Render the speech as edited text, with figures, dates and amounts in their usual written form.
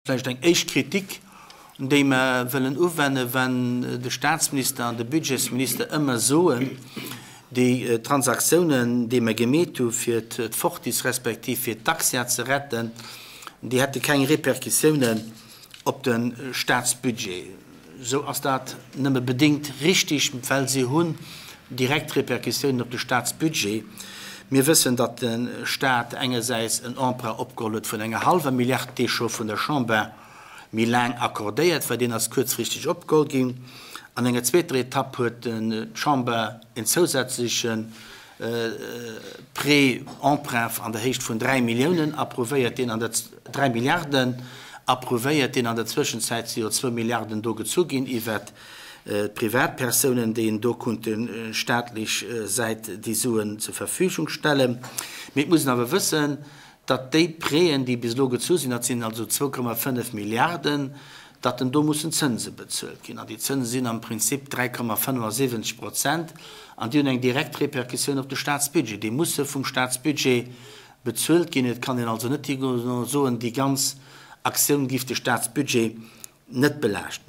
Vläicht eng éischt Kritik, déi mer wëllen uwennen, Wenn de Statsminister an de Budgetsminister ëmmer soen, déi Transaktiounen, déi mer gemeet hu fir d'Fortis respektiv fir d'Dactia ze retten, déi hätte keng Répercussiounen op de Statsbudget, esou ass dat nëmme bedéngt richtig, well se hunn direkt Répercussiounen op de Statsbudget. Mir wëssen, datt de Stat engersäits en Emprunt opgeholl huet vun enger hallwer Milliard, dee scho vun der Chamber méi laang accordéiert war, deen ass kuerzfristeg opgeholl ginn. An enger zweeter Etapp huet d'Chamber en zousätzleche Prêt, Emprunt an der Héicht vun 3 Milliounen approuvéiert, deen an der, 3 Milliarden approuvéiert, deen an der Zwëschenzäit si jo zwou Milliarden do gezu ginn iwwert d'Privatpersounen, déi en do konnte staatlech Säit déi Suen zur Verfügung stellen. Mee et muss een awer wëssen, datt déi Prêten, déi bis elo gezu sinn, dat sinn also 2,5 Milliarden, datt en do mussen Zënse bezuelt ginn. An déi Zënse sinn am Prinzip 3,75 Prozent an déi hunn eng direkt Répercussioun op de Staatsbudget. Déi musse vum Staatsbudget bezuelt ginn. Et kann een also net higoen a soen, déi ganz Aktioun giff de Staatsbudget net belaaschten.